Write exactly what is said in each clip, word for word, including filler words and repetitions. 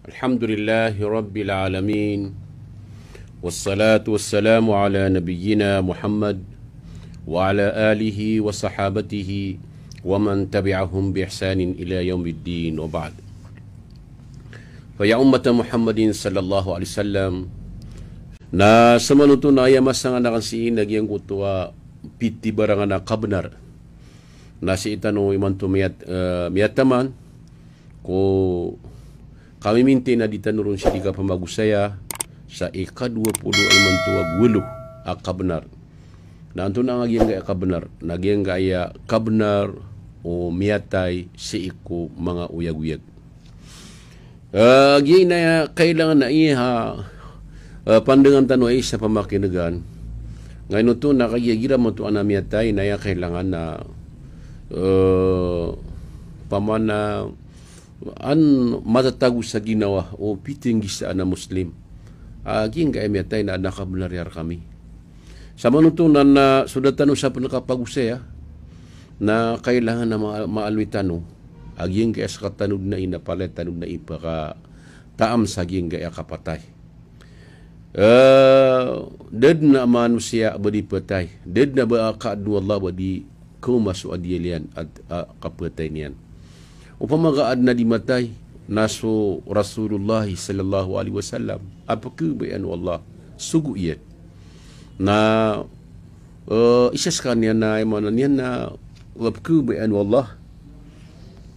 Alhamdulillahi Rabbil Alamin. Wassalatu wassalamu ala nabiyyina Muhammad wa ala alihi wa sahabatihi wa man tabi'ahum bi ihsanin ila yaumiddin, wa ba'd. Fa ya ummata Muhammadin sallallahu alaihi wasallam. Na samanoto na aya masanganakan sii na giyangkoto a pitibarangan a kabnar. Na sii tano imanto miyat-, eh, miyataman ko kamiminti na di tano ron sii di kapamagosaya sa ikadowa polo imanto a golo a kabnar. Na antonaa giyangkaya kabnar? Na giyangkaya kabnar o miyatay sii ko manga oyagoyag. Ah, giya ina kailangan na iha, ah, pandangan tano a isa pamakinegan. Ngayon oto na kagiya gira mato ana miyatay na aya kailangan na, ah, pamana an matatago sa ginawa o pitinggi sa ana Muslim. Ah, giyangkaya miyatay na ana kabnar iyan rkami. Samanoto na, na so da tano sa pn kapagosaya, na kailangan na ma-, maaloy tano a giyangkaya sktano dn a ina palaya tano dn a ipakataam sa giyangkaya kapatay. Eh, da dn a manosiya a ba di phatay, da dn a ba a kaadn o Allah a ba di kaoma so adiyal iyan a, a kaphatay niyan. Opama ka adn a di matay, na so Rasulullah sallallahu alaihi wasallam a pkhabayaan o Allah, sogo iyan. Na, eh, isa skaniyan na aya maana niyan na pkhabayaan o Allah,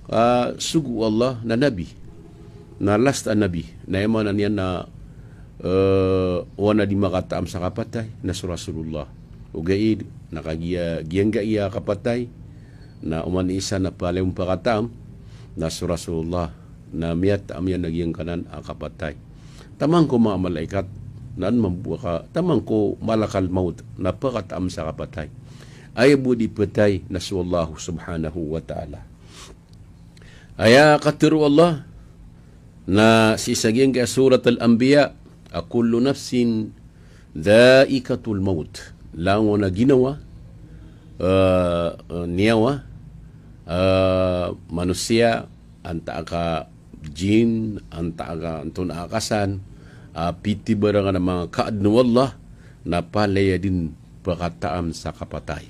ah, sogo o Allah na nabi. Na last a nabi. Na aya maana niyan na, eh, o ana di makataam sa kapatay na so Rasulullah. Ogaid na kagiya giyangkaya kapatay na oman i isa na palaya on pakataam na so Rasulullah, na miyataam iyan a giyangkanan a kapatay. Taman ko manga malaikat na an mambo a ka, taman ko malakal maut na pakataam sa kapatay. Aya bo di phatay na so Allah subhanahu wa ta'ala. Aya katharo o Allah na sii sa giyangkaya Surat Al-Anbiya a, "Kullu nafsin dha'iqatul maut." Langon a ginawa, eh, eh, niyawa, eh, manosiya, antaa ka jin, antaa ka antonaa ka san, a pitibarangan a manga kaadn o Allah, na palaya dn pakataam sa kapatay.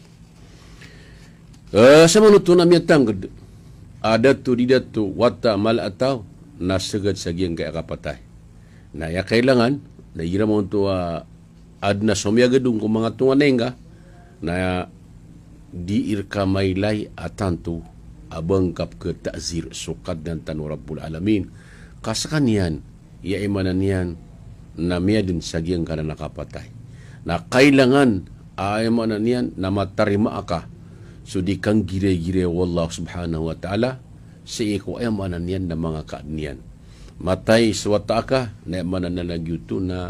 Eh, samanoto na miyatangkd a dato di dato, wata, mala a taw, na sgad sa giyangkaya kapatay. Na aya kailangan na igira maonto a adn a somiyagad on ko manga tonganay ngka, na di rka mailay a tanto a ba ngka pkhata'zir so Kadnan tano Rabbul Alamin. Ka skaniyan, aya maana niyan na miyadn sa giyangkanan a kapatay. Na kailangan a aya maana niyan na matarima aka so di kanggiragirai o Allah subhanahu wa ta'ala, sii ko aya maana niyan na manga kaadn iyan. Matay so wata aka, na aya maana niyan na giyoto na,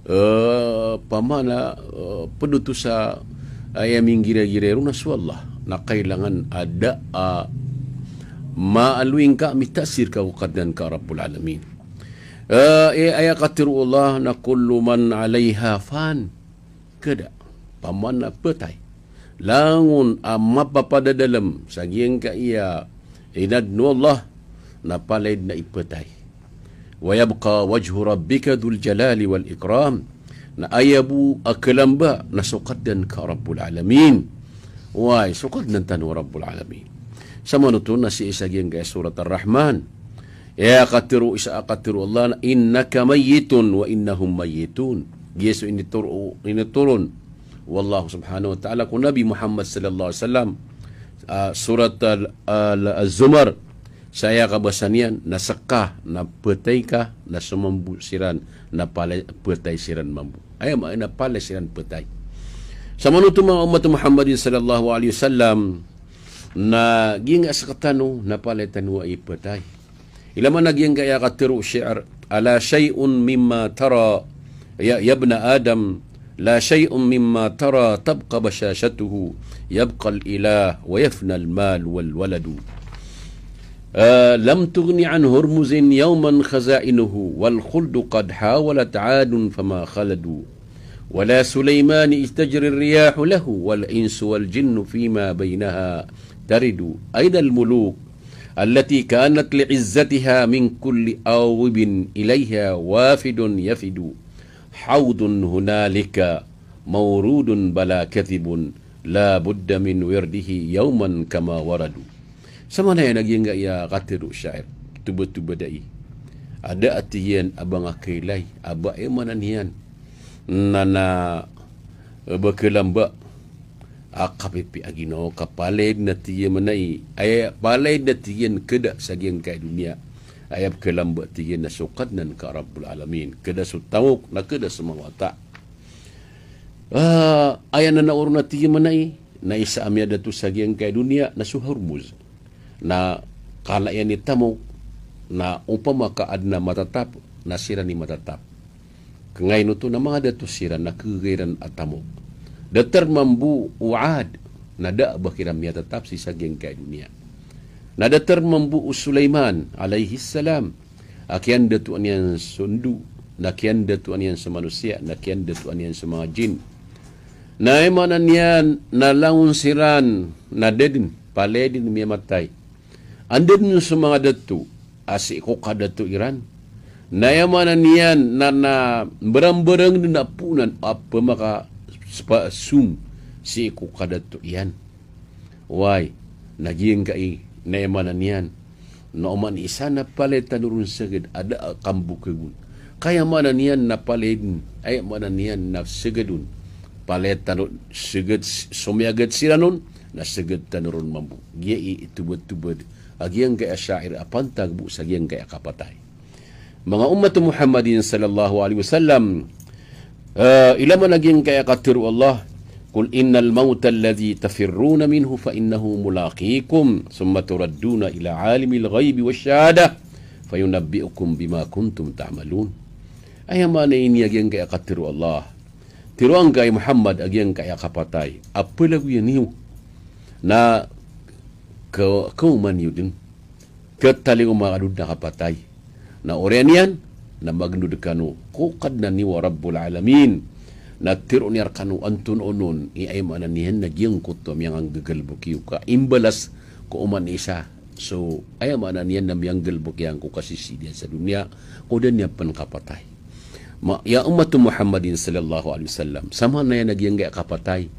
eh, pamana, eh, pd oto sa aya minggiragirai ron na so Allah. Na kailangan a da a maaloy ngka, mita'zir ka ko Kadnan ka Rabbul Alamin. Eh, eh, aya katharo o Allah na, "Kullu man alayha fan." Kada, pamana phatay. Langon a mapapadadalm sa giyangkaya inadn o Allah, na palaya dn a iphatay. "Wa yabqa wajhu rabbika dhul jalali wal ikram." Na aya bo a kalamba na so Kadnan ka Rabbul Alamin. Oway, so Kadnan tano Rabbul Alamin. Samanoto na sii sa giyangkaya Surat Ar-Rahman. Aya katharo, isa a katharo o Allah na, "Innaka mayyitun wa innahum mayyitun." Giya so initoron, initoron o Allah subhanahu wa ta'ala ko Nabi Muhammad sallallahu alaihi wasallam, ah, Surat Al-, Al-, Az-Zumar. Sa aya kabasa niyan na ska na phatay ka, na so mambo siran na palaya phatay siran mambo. Aya maana palaya siran phatay. Samanoto manga ummat Muhammadin sallallahu alaihi wasallam, na giyangkaya sktano na palaya tano a iphatay. Ilay man a giyangkaya katharo o shi'r, "Ala shay'un mimma tara, ya, ya ibna Adam, la shay'un mimma tara tabqa bashashatuhu, yabqa al-ilah wa yafna al-mal wal waladu. Ah, lam tughni an Hurmuzin yawman khaza'inuhu, wal khuldu qad hawalat Adun fama khaladu. Wala Sulaymani idh tajri ar-riyahu lahu, wal insu wal jinnu fima baynaha taridu. Ayna al-muluk? التي كانت لعزتها من كل أوب إليها وافد يفد. حوض هنالك موروده بلا كذب، لا بد من ورده يوما كما ورد. Samanaya na giyangkaya katharo o shair, tobatoba dai. Ada a tig iyan a ba nga kailay, a ba, aya maana niyan na, na, eh, ba kalamba a kapipiya a ginawa ka palaya dn a tig iyan manaya, aya palaya dn a tig iyan keda sa giyangkaya doniya. Aya ba kalamba a tig iyan na so Kadnan ka Rabbul Alamin, keda so tamok, na keda so manga wata. Ah, aya nanao ron a tig iyan manaya, na isa a miyadato sa giyangkaya doniya na so Hormuz. Na kala iyan i tamok, na opama ka adn a matatap, na siran i matatap. Kangay oto na manga dato siran na kegegay iran a tamok. Datar mambo o Ad, na da a ba kiran miyatatap sii sa giyangkaya doniya. Na datar mambo o Sulaiman alayhis salam, a kiyandatoan iyan so ndo, na kiyandatoan iyan so manosiya, na kiyandatoan iyan so manga jin. Na aya maana niyan na langon siran na da dn, palaya dn miyamatay. Anda dn so manga dato a sii ko kadato iran, na aya maana niyan na, na mbarambarang dn a poonan a pemaka spa-, song sii ko kadato iyan. Oway, na giyangkai na aya maana niyan na oman i isa na palaya tano ron seged a da a kambokeg on. Ka aya maana niyan na palaya dn, aya maana niyan na seged on. Palaya tano seged, somiyagad siran on, na seged tano ron mambo. Giya i, i tobad-tobad a giyangkaya shair a pantag bo sa giyangkaya kapatay. Manga ummat o Muhammadin sallallahu alaihi wasallam, eh, ilay man a giyangkaya katharo o Allah, "Qul innal mawta alladhi tafirruna minhu fa innahu mulaqikum, thumma turadduna ila alimil ghaibi wash shahadah, fayunabbi'ukum bima kuntum ta'malun." Aya maana ini a giyangkaya katharo o Allah. Tharoa angka, hay Muhammad, a giyangkaya kapatay a pelagoyan iyo na ke-, keoman iyo dn. Ketalingoma ka dn a kapatay. Na oriyan iyan na magendod kano ko Kadnan iyo a Rabbul Alamin. Na tharoon iyan rkano antonaa onon i aya maana niyan na giyangkoto a miyanganggegalbk iyo ka imbalas ko oman i isa. So aya maana niyan na miyanggalbk iyan ko kasisii niyan sa doniya, ko da niyan pn kapatay. Ma-, ya ummat o Muhammadin sallallahu alaihi wasallam, samanaya na giyangkaya kapatay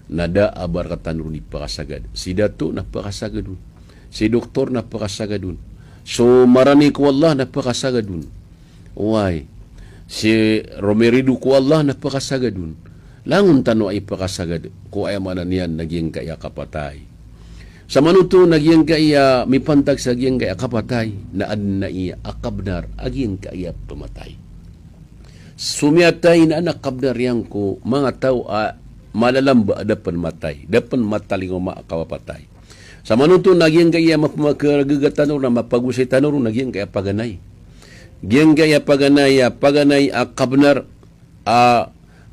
na da a ba rktano ron di pakasagad. Si dato na pakasagad on. Si doktor na pakasagad on. So marani ko Allah na pakasagad on. Oway. Si romirido ko Allah na pakasagad on. Langon tano a ipakasagad ko aya maana niyan na giyangkaya kapatay. Samanoto na giyangkaya mipantag sa giyangkaya kapatay na adn a iya a kabnar a giyangkaya pematay. So miyatay na adn a kabnar iyan ko manga taw a malalamba a da pn matay, da pn matalingoma a kapatay. Samanoto na giyangkaya mapmakaragaga tano ron, na mapagosay tano ron na giyangkaya paganay. Giyangkaya paganay a paganay a kabnar, a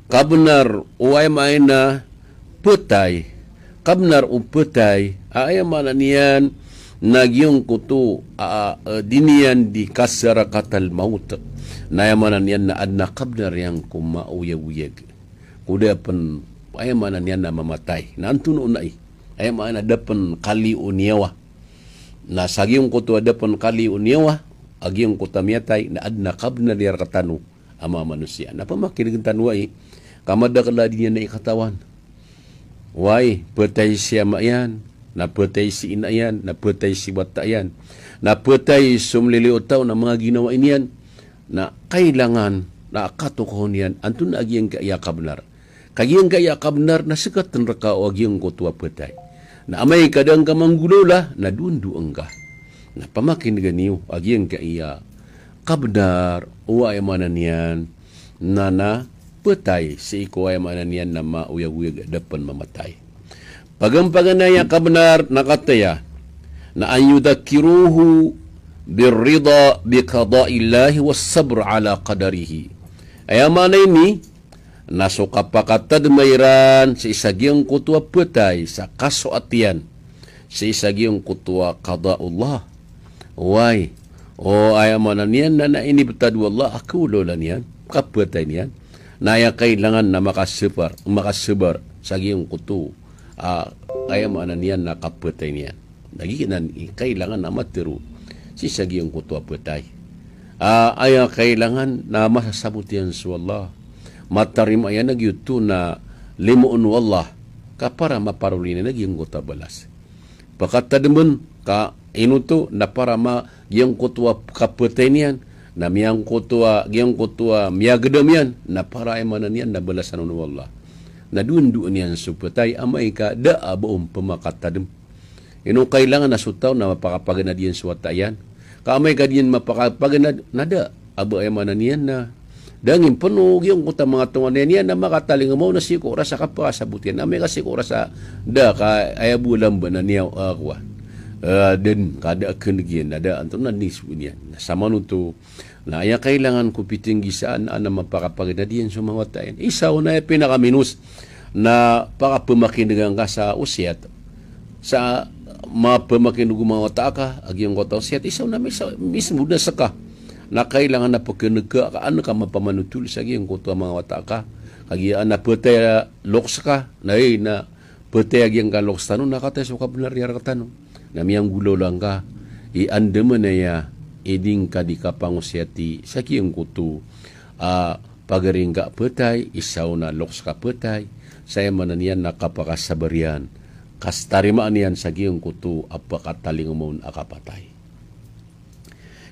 kabnar o aya maana petay. Kabnar o petay a aya maana niyan na giyangkoto a, a, di niyan di kasarakatal maut. Na aya maana niyan na adn a kabnar iyan ko maoyagoyag. Ko da pn, aya maana niyan na mamatay. Na antonaa i, aya maana da pn kali o niyawa. Na sa giyangkoto a da pn kali o niyawa a giyangkoto a miyatay na adn a kabnar iyan rktano a manga manosiya. Na pamakinegen tano ai, ka madakl a di niyan na ikatawan. Oway, petay si ama iyan, na petay si ina iyan, na petay si wata iyan, na petay so mliliyo taw na manga ginawai niyan. Na kailangan na katokawan iyan antonaa giyangkaya kabnar. Ka giyangkaya kabnar na sekatn rka o a giyangkoto a petay. Na amay ka da ngka manggolawla na dondo ngka. Na pamakinegen iyo a giyangkaya kabnar o aya maana niyan na, na petay sii ko aya maana niyan na maoyagoyag a da pn mamatay. Paganay, paganay a kabnar na kataya na an yudhakkiruhu birrida biqada'illahi was sabr ala qadarihi. Aya maana ini na so kapakatadma iran sii sa giyangkoto a petay sa kasoat iyan sii sa giyangkoto a qada'ullah. Oway. O aya maana niyan na, na inibtad o Allah a kaolawla niyan, kapetay niyan. Na aya kailangan na makasabar, makasabar sa giyangkoto a, aya maana niyan na kapetay niyan. Na giyanan i kailangan a matero sii sa giyangkoto a petay. A, aya kailangan na masasabot iyan so Allah. Matarima iyan a giyoto na limoon o Allah ka para maparoli niyan a giyangkoto a balas. Pekatademen ka ino oto na para ma giyangkoto a kapetay niyan, na miyangkoto a, giyangkoto a miyagedam iyan, na para aya maana niyan na balasan on o Allah. Na doondoon iyan so petay amay ka da a ba on pemakatadem. Ino kailangan a so taw na mapakapaganad iyan so wata iyan. Ka amay ka di niyan mapakapaganad, na da a ba aya maana niyan na da ngin peno giyangkoto a manga tonganay niyan na makatalingoma on a sii ko oras a kapakasabot iyan. Amay ka sii ko oras a da ka aya bo a lamba na niyan, a, kowan. A, den ka da a keneg iyan, na da antonaa i so niyan. Na samanoto, na aya kailangan ko pitenggisaan a na mapakapaganad iyan so manga wata iyan. Isa on a aya pinakaminos na pakapemakinega ngka sa osiyat. Sa mapemakineg o manga wata aka a giyangkoto a osiyat, isa on a misa, mismo da seka. Na kailangan a pekeneg ka, ka an ka mapamanotol sa giyangkoto a manga wata aka. Kagiya an a petay a lokes ka, na aya na petay a giyangka lokes tano na kataya so kabenar iyan rektano. Na miyanggolawla ngka i andamanaya i di ngka di kapangosiyati sa giyangkoto a pagari ngka a petay, isa on a lokes ka a petay, sa aya maana niyan na kapakasabar iyan, ka tarimaan iyan sa giyangkoto a pekatalingoma on a kapatay.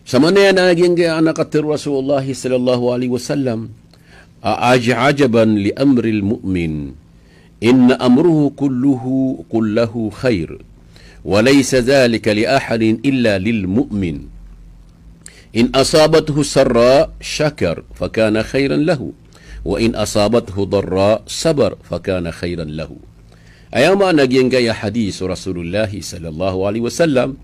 Sa maana niyan a giyangkaya a katero o Rasulullah sallallahu alaihi wasallam, a, aj-, ajaban li amril mu'min, inna amrahu kulluhu, kullahu khair, wa laysa dhalika li ahadin illa lil mu'min. In asabathu sarra shakar, fakana khairan lahu. Wa in asabathu darra sabar, fakana khairan lahu. Aya maana giyangkaya hadis o Rasulullah sallallahu alaihi wasallam,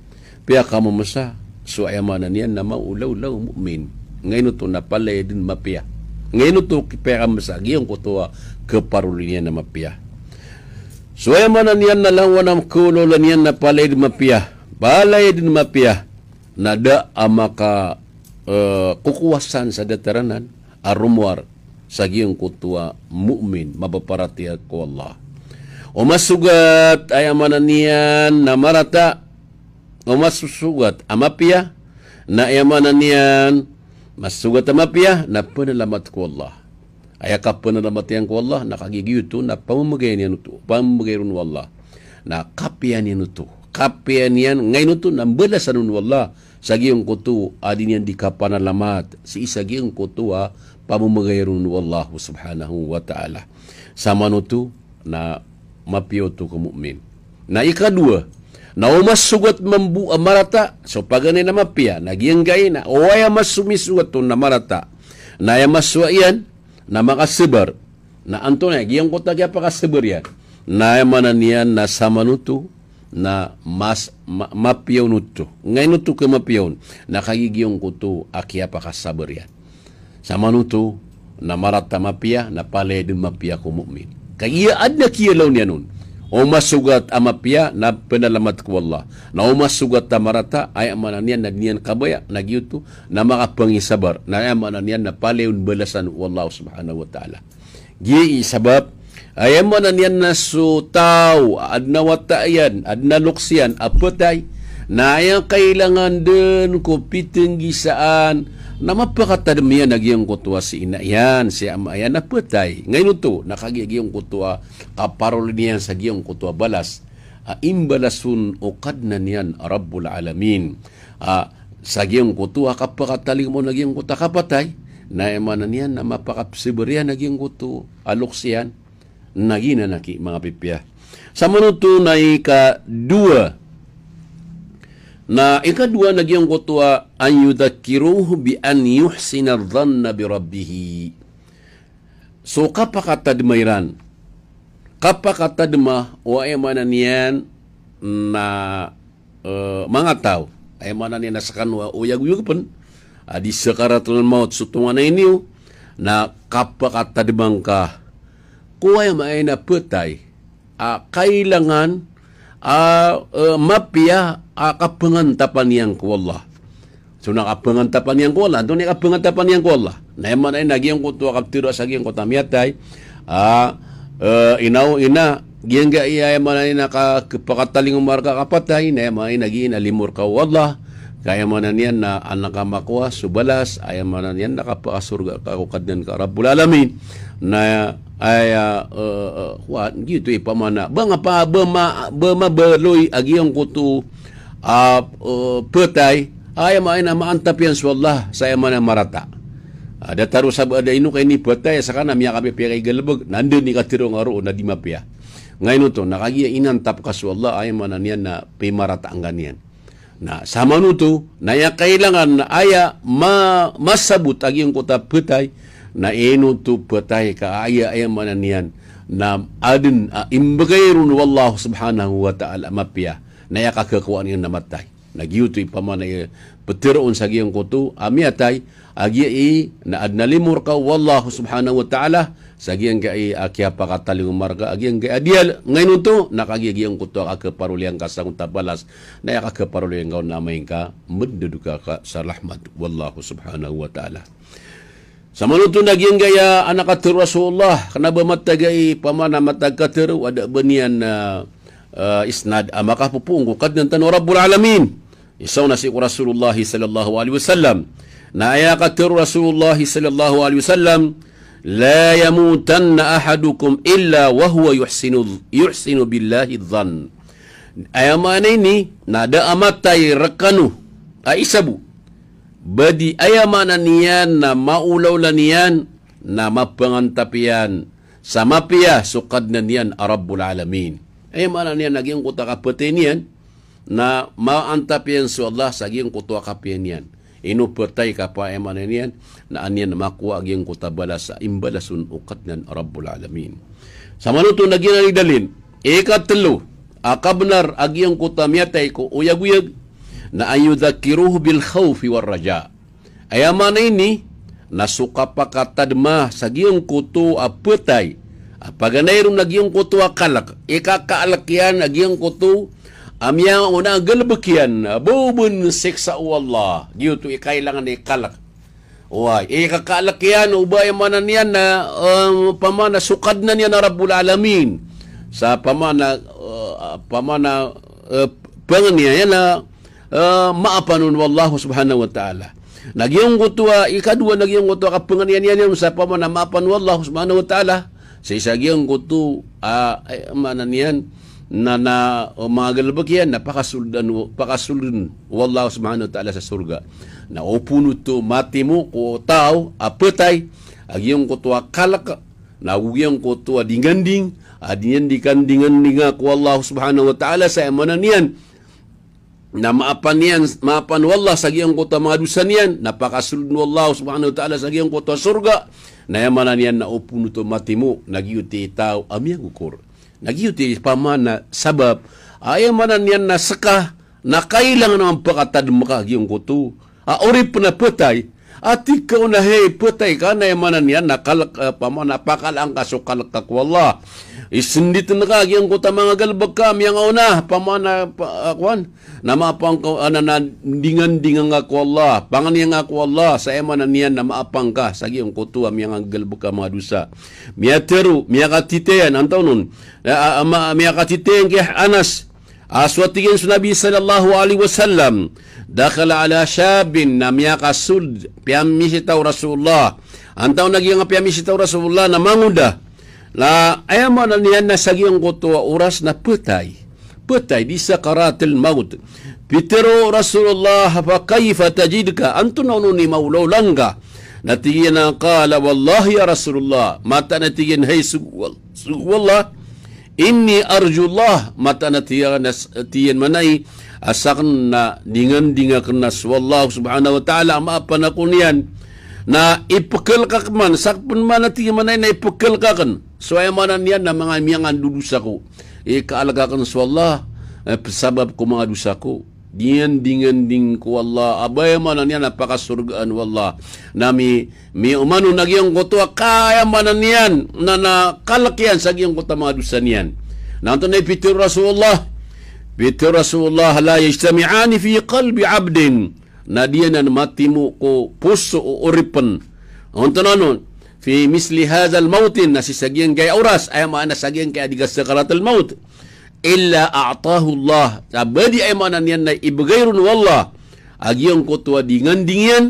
piyakamemesa so aya maana niyan na maolaola o mu'min. Ngaino oto na palaya den mapiya. Ngaino oto piyakamemesa giyangkoto a keparoli niyan na mapiya. So aya maana niyan na langowan a kaolaola niyan na palaya den mapiya. Palaya den mapiya. Na da a maka, eh, kokowasan sa datar anan a romowar sa giyangkoto a mu'min, mapaparatiyaya ko Allah. O masogat, aya maana niyan na marata, o masogat a mapiya, na aya maana niyan, masogat a mapiya, na penalamat ko Allah. Aya kapenalamat iyan ko Allah, na kagiya giyoto na pamemegay niyan oto, pamemegay ron o Allah. Na kapiya niyan oto, kapiya niyan, ngaino oto na mbalasan on o Allah sa giyangkoto a di niyan di kapanalamat sii sa giyangkoto a pamemegay ron o Allah subhanahu wa ta'ala. Samanoto na mapiya oto ko mu'min. Na ikadowa, na o masogat mambo a marata so paganay na mapiya, na giyangkai na o aya masomisogat on na marata, na aya masowa iyan na makasabar. Na antonaa giyangkoto a kiyapakasabar iyan? Na aya maana niyan na samanoto na mas, ma-, mapiya on oto. Ngaino oto kamapiya on? Na kagiya giyangkoto a kiyapakasabar iyan. Samanoto na marata mapiya, na palaya den mapiya ko mu'min. Kagiya aden a kiyalaw niyan on. O masogat a mapiya na penalamat ko Allah. Na o masogat a marata, aya maana niyan na di niyan kabaya, na giyoto na makapangisabar. Na aya maana niyan na palaya on balasan o Allah subhanahu wa ta'ala. Giya i sabap, aya maana niyan na so taw a aden a wata iyan, aden a lokes iyan a petay, na aya kailangan den ko pitenggisaan na mapakatadem iyan a giyangkoto a si ina iyan, si ama iyan a petay. Ngaino oto, na kagiya giyangkoto a kaparoli niyan sa giyangkoto a balas a imbalas on o Kadnan iyan a Rabbul Alamin. A, sa giyangkoto a kapakatalingoma on a giyangkoto a kapatay, na aya maana niyan na mapakasabar iyan a giyangkoto a lokes iyan, na giyanan aki manga pipiya. Samanoto na ikadowa. Na ikadowa na giyangkoto a an yudhakkiruhu bi an yuhsina dhanna bi rabbihi. So kapakatadema iran. Kapakatadema o aya maana niyan na, eh, manga taw. Aya maana niyan na sekano a oyagoyag pen a di sakaratul maut so tonganay niyo, na kapakatadema ngka ko aya maana niyan na petay a kailangan a, eh, mapiya a kapangantapan iyan ko Allah. So na kapangantapan iyan ko Allah, antonaa i kapangantapan iyan ko Allah? Na aya maana niyan na giyangkoto a kaptero sa giyangkoto a miyatay a, eh, ina o ina, Giyangkai aya maana niyan na ka, kapakatalingoma rka a kapatay, na aya maana niyan na giya na limo rka o Allah, ka aya maana niyan na an ka makowa so balas, aya maana niyan na kapakasorga ka ko Kadnan ka Rabbul Alamin. Na aya, eh, eh, kuwan, giyoto i pamana. Ba nga pa, ba ma, ba mabaloy a giyangkoto a, eh, phatay, aya maana niyan na maantap iyan so Allah, sa aya maana niyan marata. Ah, datar o sabap a da ino ka iniphatay, sa ka na miyakapiyapiya ka i galbk, na anda i katharo nga roo na di mapiya. Ngayon oto, na kagiya inantap ka so Allah, aya maana niyan na pimarata angka niyan. Na samanoto, na aya kailangan na aya ma, masabot a giyangkoto a phatay, na ino oto phatay ka aya, aya maana niyan na adn a imbgay ron o Allah subhanahu wa ta'ala a mapiya, na aya kakakowaan iyan na matay. Na giyoto i pamana i ptharoon sa giyangkoto a miyatay, a giya i na adn a limo rka o Allah subhanahu wa ta'ala, sa giyangkai a kiyapakatalingoma rka a giyangkai a diyal, ngayon oto, na kagiya giyangkoto a kakaparoliyan ka sangkoto a balas, na aya kakaparoliyan ka on na amay ngka mndod ka ka sa rahmat o Allah subhanahu wa ta'ala. Samanoto na giyangkai a katharo o Rasulullah, kna ba matag i pamana matag katharo, a da a ba niyan, ah, ah, isnad a makapopoon ko Kadnan tano a Rabbul Alamin. Isa on na sii ko Rasulullah sallallahu alaihi wasallam. Na aya katharo o Rasulullah sallallahu alaihi wasallam, "La yamutanna ahadukum illa wa huwa yuhsinu, yuhsinu billahi dhann." Aya maana ini, na da a matay rkano a isa bo, ba di aya maana niyan na maolaola niyan na mapangantap iyan sa mapiya so Kadnan iyan a Rabbul Alamin. Aya maana niyan na giyangkoto a kapatay niyan, na maantap iyan so Allah sa giyangkoto a kapiya niyan. Ino phatay ka pa aya maana niyan, na an iyan makowa a giyangkoto a balas a imbalas on o Kadnan a Rabbul Alamin. Samanoto na giyanan i dalil. Ikatlo a kabnar a giyangkoto a miyatay ko oyagoyag, na an yudhakkiruhu bil khawfi war raja. Aya maana ini, na so kapakatadma sa giyangkoto a phatay a paganay ron a giyangkoto a kalk, ikakaalk iyan a giyangkoto a miyangaona a galbk iyan, a ba o ba on siksa o Allah. Giyoto i kailangan i kalk. Oway, ikakaalk iyan o ba aya maana niyan na, um, pamana so Kadnan iyan a Rabbul Alamin. Sa pamana, uh, pamana, uh, pangni iyan na, ah, maapan on o Allah subhanahu wa ta'ala. Na giyangkoto a, ikadowa na giyangkoto a kapangniyan iyan sa pamana maapan o Allah subhanahu wa ta'ala. Sa isa giyangkoto a, eh, maana niyan, na, na, oh, manga galbk iyan, na pakasold on, pakasold on o Allah subhanahu wa ta'ala sa sorga. Na opama oto matimo ko taw a phatay a giyangkoto a kalk, na giyangkoto a dinganding, a dinganding, dingandinga ko Allah subhanahu wa ta'ala sa aya maana niyan na maapan iyan, maapan o Allah sa giyangkoto a manga dosa niyan, na pakasold on o Allah subhanahu wa ta'ala sa giyangkoto a sorga. Na aya maana niyan na opama oto matimo, na giyoto i taw a miyagokor. Na giyoto i pamana sabap, aya maana niyan na ska, na kailangan a pakatadm ka giyangkoto a oripn a phatay, a tig ka on a hay phatay ka, na aya maana niyan na kalk, eh, pamana pakalaan ka so kalk ka ko Allah. Isnditn ka giyangkoto a manga galbk ka miyangaona, pamana pa, ah, kuwan, na maapan ka, ah, na, na dingandinga nga ko Allah, pangniya nga ko Allah, sa aya maana niyan na maapan ka sa giyangkoto a manga galbk ka manga dosa. Miyatharo, miyakatitayan, antaa on, ah, ah, ma, miyakatitayan ki Anas, a so a tig iyan so Nabi sallallahu alaihi wasallam, dakhala ala shabbin, na miyakasold, piyamisita o Rasulullah. Antaa on a giyangkai a piyamisita o Rasulullah na mangoda. Na aya maana niyan na sa giyangkoto a oras na phatay. Phatay, bi sakaratil mawt. Pitharo o Rasulullah, "Fa kayfa tajidka?" Antonaa on i maolaola ngka? Na tig iyan a, qala, "Wallahi ya Rasulullah." Mataan a tig iyan, hay sogo, sogo o Allah, "Inni arjullah," mataan a tig iyan, a tig iyan manay a sakn na dinganding akn a so Allah subhanahu wa ta'ala a maapan akn iyan. Na ipkhalk akn man, sakn pn man a tig iyan manay na ipkhalk akn. So aya maana niyan na manga miyangandodosa ko. Ikaalk akn so Allah, eh, sabap ko manga dosa ko. Dinganding ko Allah, a ba aya maana niyan na pakasorgaan o Allah. Na mi, miyaoma on a giyangkoto a ka aya maana niyan na, na kalk iyan sa giyangkoto a manga dosa niyan. Na antonaa i pitharo o Rasulullah? Pitharo o Rasulullah, "La yajtami'ani fi qalbi abdin." Na di anan matimo ko poso o oripn. Antonaa on? fi misli hadhal mawtin, na sii sa giyangkaya oras, aya maana sa giyangkaya di ka sakaratul mawt, illa a'tahu Allah, sa ba di aya maana niyan na ibgay ron o Allah a giyangkoto a dinganding iyan,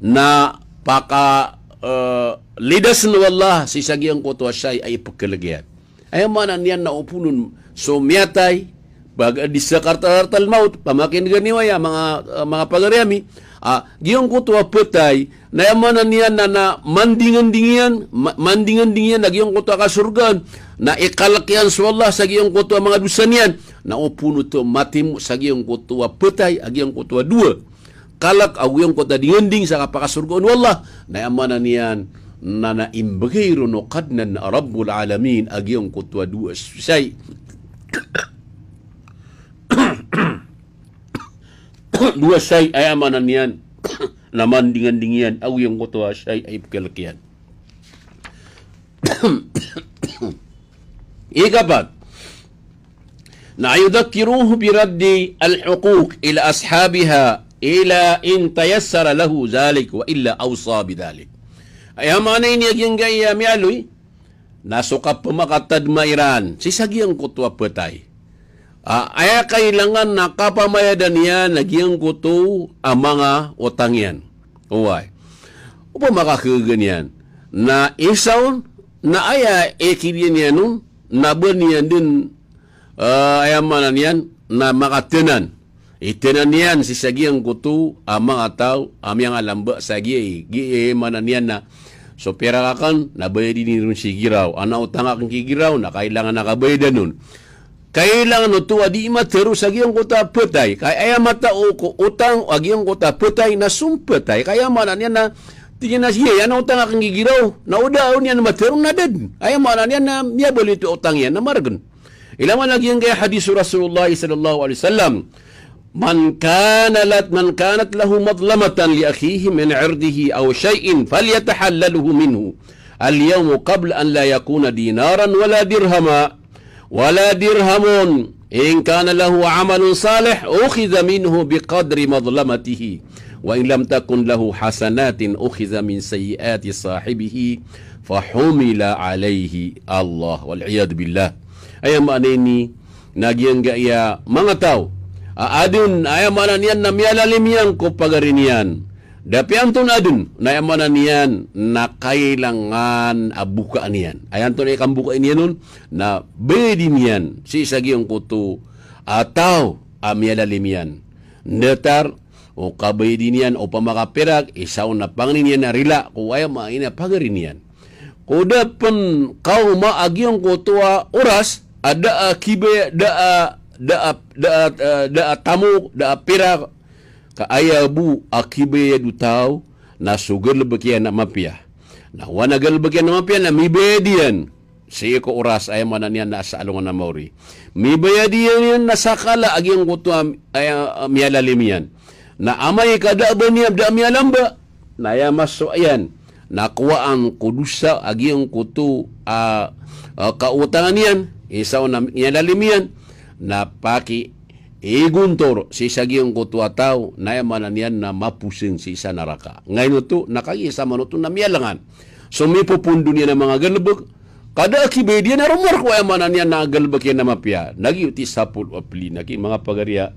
na paka, eh, lidas o Allah sii sa giyangkoto a shay a ipkhalk iyan. Aya maana niyan na opama on so miyatay, pag di sakaratul mawt, pamakin'ga niyo aya, manga, eh, manga pagari ami, ah, giyangkoto a phatay, na aya maana niyan na, na mandinganding iyan, ma-, mandinganding iyan a giyangkoto a kasorgaan, na ikalk iyan so Allah sa giyangkoto a manga dosa niyan, na opama oto matimo sa giyangkoto a phatay a giyangkoto a dowa kalk ago giyangkoto a dinganding sa kapakasorgaan o Allah, na aya maana niyan na, na imbgay ron o Kadnan a Rabbul Alamin a giyangkoto a dowa shay. Dowa shay, aya maana niyan na mandinganding iyan ago giyangkoto a shay a ipkhalk iyan. Ikapat, na yudhakkiruhu bi raddil huquq ila ashabiha ila in tayassara lahu dhalik wa illa awsa bidhalik. Aya maana ini a giyangkaya miyaaloy na so kapmakatadma iran sii sa giyangkoto a phatay. Ah, aya kailangan na kapamayadan iyan a giyangkoto a manga otang iyan. Oway. Opama ka khagaga niyan na isa on, na aya ikidiya niyan on, na ba niyan dn, ah, aya maana niyan na makatanan. Itanan iyan sii sa giyangkoto a manga taw a miyangalamba sa giya, giya, aya maana niyan na so pirak akn na bayadi niyo ron si giraw, ana otang akn ki giraw na kailangan a kabayadan on. Kailangan oto a di matharo sa giyangkoto a phatay. Ka aya matao ko otang a giyangkoto a phatay na so phatay, ka aya maana niyan na tig iyan a, "Sige, ana otang akn ki giraw." Na o da on iyan matharo na da dn. Aya maana niyan na miyabaloy oto a otang iyan na margn. Ilay man a giyangkaya hadis o Rasulullah sallallahu alaihi wasallam, "Man kana lat-, man kanat lahu madlamatan li akhihi min irdihi aw shay'in falyatahallalhu minhu al-yawma qabla an la yakuna dinaran wala dirhama, wala dirhamun. In kana lahu amalun salih, ukhidha minhu biqadri madlamatihi. Wa in lam takun lahu hasanatin, ukhidha min sayyiati sahibihi, fahumila alaihi." Allah, wal iyadhu billah. Aya maana ini, na giyangkaya manga taw a adn, aya maana niyan na miyalalim iyan ko pagari niyan. Da piyanto na adn, na aya maana niyan na kailangan a bokaan iyan. Aya antonaa i kambokai niyan on, na bayadi niyan sii sa giyangkoto a taw a miyalalim iyan. Datar o kabayadi niyan opama ka pirak, isa on na pangni niyan a rila ko aya maana ini a pagari niyan. Ko da pn kaoma a giyangkoto a oras a da a kibaya, da a, da a, da a, eh, da a tamok, da a pirak, ka aya bo a kibayad o taw na so galbk iyan a mapiya. Na o ana galbk iyan a mapiya na mibayad iyan sii ko oras, aya maana niyan na sa alongan a maori. Mibayad iyan na sa kala a giyangkoto a, aya, a miyalalim iyan. Na amay ka da a ba niyan, da a miyalamba, na aya masowa iyan na kowaan ko dosa a giyangkoto a, a, kaotangan iyan, isa on a miyalalim iyan, na pakiigontor sii sa giyangkoto a taw, na aya maana niyan na maposing sii sa naraka. Ngaino oto, na kagiya sa manoto na miyalangan so mipopondo niyan a manga galbk, ka da a kibayad iyan a romar ko aya maana niyan na galbk iyan a mapiya. Na giyoto i sapolo a pli, na ki manga pagariya.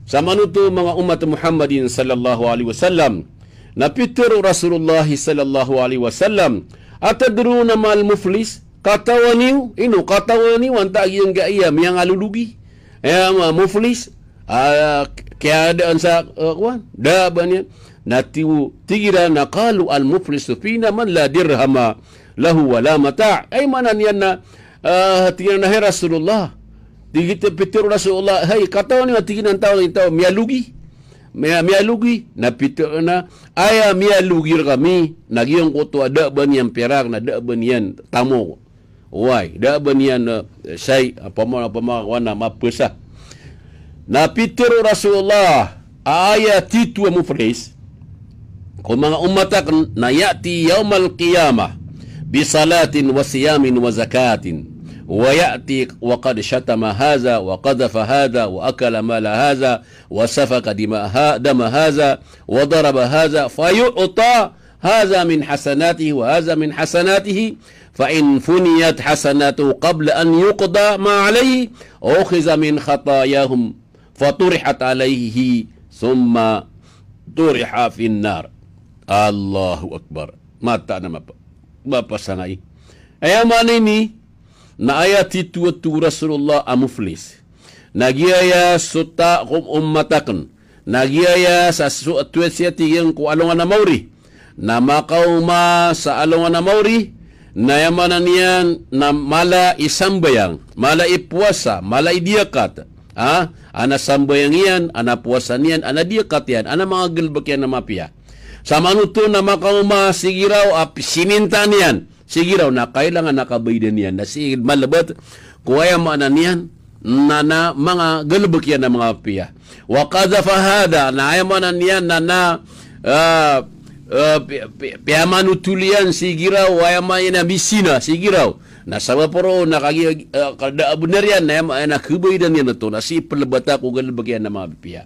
Sa manoto manga ummat Muhammadin sallallahu alaihi wasallam, na pitharo o Rasulullah sallallahu alaihi wasallam, "Atadruna mal muflis?" Katawan iyo, ino, katawan iyo antaa giyangkaya miyangalologi? Aya ma-, muflis, ah, kiyadaan sa, ah, kowan, da a ba niyan. Na tig o, tig iran a qalu al-muflisu fina man la dirhama lahu wa la mata'. Aya maana niyan na, ah, tig iran a, hay Rasulullah. Tig iyan, pitharo o Rasulullah, hay, katawan iyo, tig iyan, antaa i taw a miyalogi. Miya-, miyalogi, na pitharo na, aya miyalogi rkami, na giyangkoto a da a ba niyan pirak, na da a ba niyan tamok. Oway, da a ba niyan, eh, shay, opama, opama, kowan a mapasa. Na pitharo o Rasulullah, aya titho a muflis ko manga ummat akn, na ya'ti yawmal qiyamah bi salatin wa siyamin wa zakatin, wa ya'ti wa qad shatama hadha, wa qadhafa hadha, wa akala mala hadha, wa safaka dima ha-, dama hadha, wa daraba hadha, fa yu'ta هذا من حسناته وهذا من حسناته، فإن فنيت حسناته قبل أن يقضى ما عليه، أخذ من خطاياهم فطرحت عليه ثم طرح في النار. Allahu Akbar. Mataan a mapa-, mapasang ai. Aya maana ini, na aya titho a tig o Rasulullah a muflis. Na giyaya so ta-, ko ummat akn. Na giyaya sa so, a toya siya tig iyan ko alongan a maori. Na makaoma sa alongan a maori, na aya maana niyan na mala i sambayang, mala i powasa, mala i diyakat. Ha? Ana sambayang iyan, ana powasa niyan, ana diyakat iyan, ana manga galbk iyan a mapiya. Samanoto na makaoma si giraw a p-, sininta niyan si giraw, na kailangan a kabaydan iyan, na sii malbat ko aya maana niyan na, na manga galbk iyan a manga mapiya. Wa qadhafa hadha, na aya maana niyan na, na, ah, ah, pi-, pi-, piyamanothol iyan si giraw, aya maana niyan na mizina si giraw. Na sabap roo na kagiya, ah, ka da a bnar iyan, na aya maana niyan na kabaydan iyan oto, na sii plbata ko galbk iyan a manga mapiya.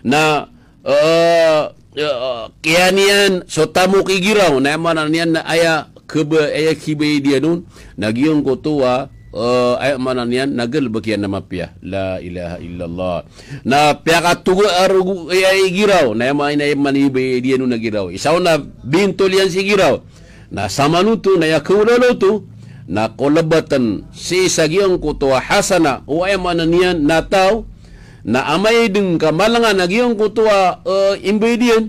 Na eh, eh, kiyan iyan so tamok i giraw, na aya maana niyan na aya kaba-, aya kibayad iyan on, na giyangkoto a, eh, aya maana niyan na galbk iyan a mapiya. La ilaha illallah. Na piyakatoga a rogo, eh, i giraw, na aya maana, aya maana i bayad iyan on a giraw. Isa on na bintol iyan si giraw. Na samanoto, na aya kaolawla oto, na kolbatan sii sa giyangkoto a hasana, o aya maana niyan na taw, na amay dn ka malangan a giyangkoto a, eh, imbayad iyan,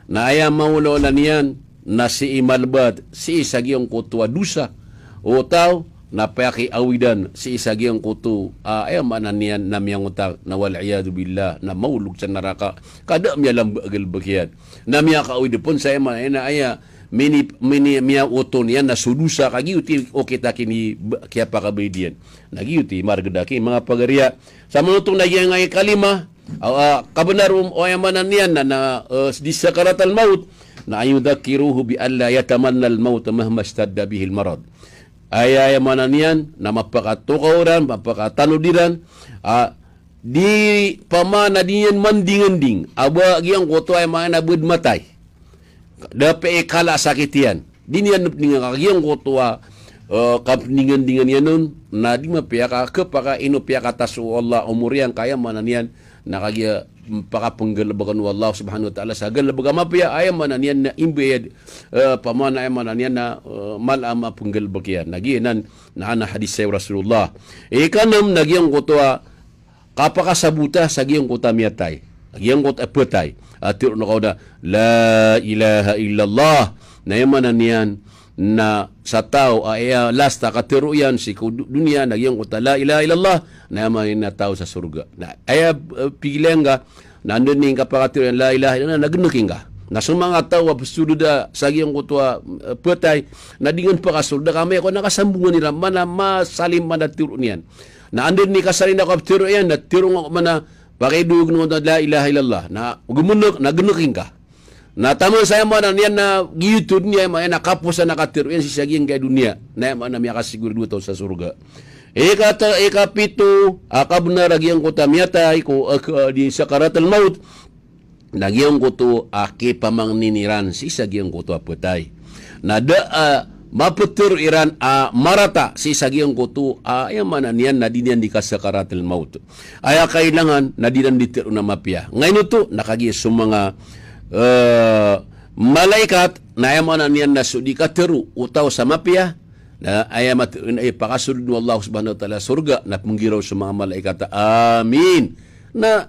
na aya maolawla niyan na sii malbat sii sa giyangkoto a dosa o taw, na pakiawidan sii sa giyangkoto a, aya maana niyan na miyangotang, na wal iyadhu billah, na maolog sa naraka, ka da miyalamba a galbk iyan. Na miyakaawid pn sa aya maana niyan a aya mini-, mini-, miyaoto niyan na so dosa, ka giyoto i okit a kini-, ba-, kiyapakabayad iyan. Na giyoto i margda ki manga pagariya. Samanoto na giyangkai a kalima, a, a, kabnar o, o aya maana niyan na, na, eh, di sakaratal maut, na an yudhakkiruhu bi an la yatamannal mauta mahma ishtadda bihil marad. Aya, aya maana niyan na mapakatokaw iran, mapakatanod iran, a, di pama na di niyan mandinganding a ba giyangkoto a aya maana niyan a bad matay. Da pn i kala a sakit iyan. Di niyan pndingan ka giyangkoto a, eh, kapndingandingan iyan on, na di mapiya ka, khapakay ino piyakatas o Allah a omor iyan, ka aya maana niyan na kagiya, mm, pakapnggalbkn o Allah subhanahu wa ta'ala sa galbk a mapiya, aya maana niyan na imbayad, eh, pama na aya maana niyan na, eh, mala a mapnggalbk iyan. Na giyanan, na adn a hadis sa Rasulullah. Ikanm na giyangkoto a kapakasabota sa giyangkoto a miyatay, giyangkoto a phatay. A tharoon ka on a, "La ilaha illallah." Na aya maana niyan na sa taw a aya last a katharo iyan sii ko du-, doniya na giyangkoto a la ilaha illallah, na aya maana niyan na taw sa sorga. Na aya, eh, pigilan ka, na anda dn i kapakatharo iyan la ilaha illallah, na gnki ngka. Na so manga taw a pzorda sa giyangkoto a, eh, phatay, na di ngka pakasorda ka amay ko na kasambongan iran, mana masalim mana tharoon iyan. Na anda dn i kasarin a kaptharo iyan, na tharo ngka ko mana, pakidog ngka ko la ilaha illallah. Na gmnk, na gnki ngka. Na taman sa aya maana niyan na giyoto dn aya maana niyan na kapos a katharo iyan sii sa giyangkai a doniya. Na aya maana miyakasigurado taw sa sorga. Ikata-, ikapito a kabnar a giyangkoto a miyatay ko, eh, k-, eh, di sakaratal maut. Na giyangkoto a kipamangnin iran sii sa giyangkoto a phatay. Na da a maptharo iran a marata sii sa giyangkoto a, aya maana niyan na di niyan di kasakaratal maut. Aya kailangan na di niyan di tharoon a mapiya. Ngaino oto, na kagiya so manga, eh, malaikat, na aya maana niyan na so di katharo o taw sa mapiya, na aya mat-, na ipakasold o Allah subhanahu wa ta'ala sorga, na pnggiraw so manga malaikat a, "Amin." Na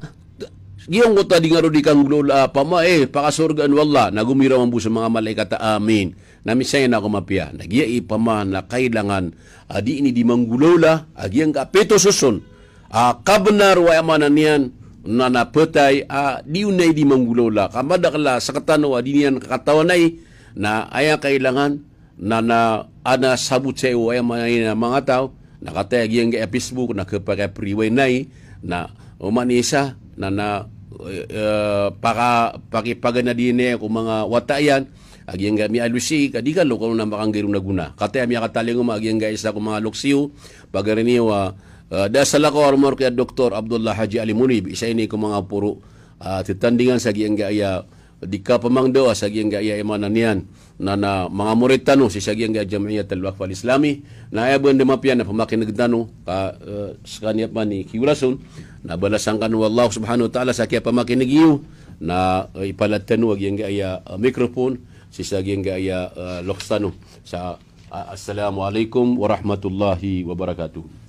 giyangkoto a di nga ron di kanggolawla a pama, eh, pakasorgaan o Allah, na gomiraw mambo so manga malaikat a, "Amin." Na misayan ako mapiya. Na giya i pama na kailangan a di ini di manggolawla, a giyangkai a pito soson a kabnar o aya maana niyan na, na phatay a di on i di manggolawla. Ka madakl a sktano a di niyan kakatawan ai, na aya kailangan na, na, ana sabot sa iyo aya maana niyan a manga taw, na kataya giyangkai a Facebook, na khapakay a priway nai, na oman i isa, na, na, eh, paka-, pakipaganadin iyan ko manga wata iyan, a giyangkai a miyaaloy sii, ka di kalokalok na makanggairo na gona. Kataya miyakatalingoma a giyangkai a isa ko manga loks iyo, pagari niyo a, eh, da salakaw a roma roo ki a Doktor Abdullah Haji Ali Munib, isa ini ko manga poro, ah, titandingan sa giyangkai a di kapamangdawa sa giyangkaya imanan iyan, na, na manga morit tano sii sa giyangkaya Jam'iyatul Waqf Al-Islami, na aya bo anda mapiya na pamakineg tano, ka, eh, sekaniyan pman i kiyolas on, na balasan kano o Allah subhanahu wa ta'ala sa kiyapamakineg iyo, na, eh, ipalad tano a giyangkaya, eh, microphone, sii sa giyangkaya, eh, loks tano. Sa, ah, assalamu alaikum warahmatullahi wabarakatuh.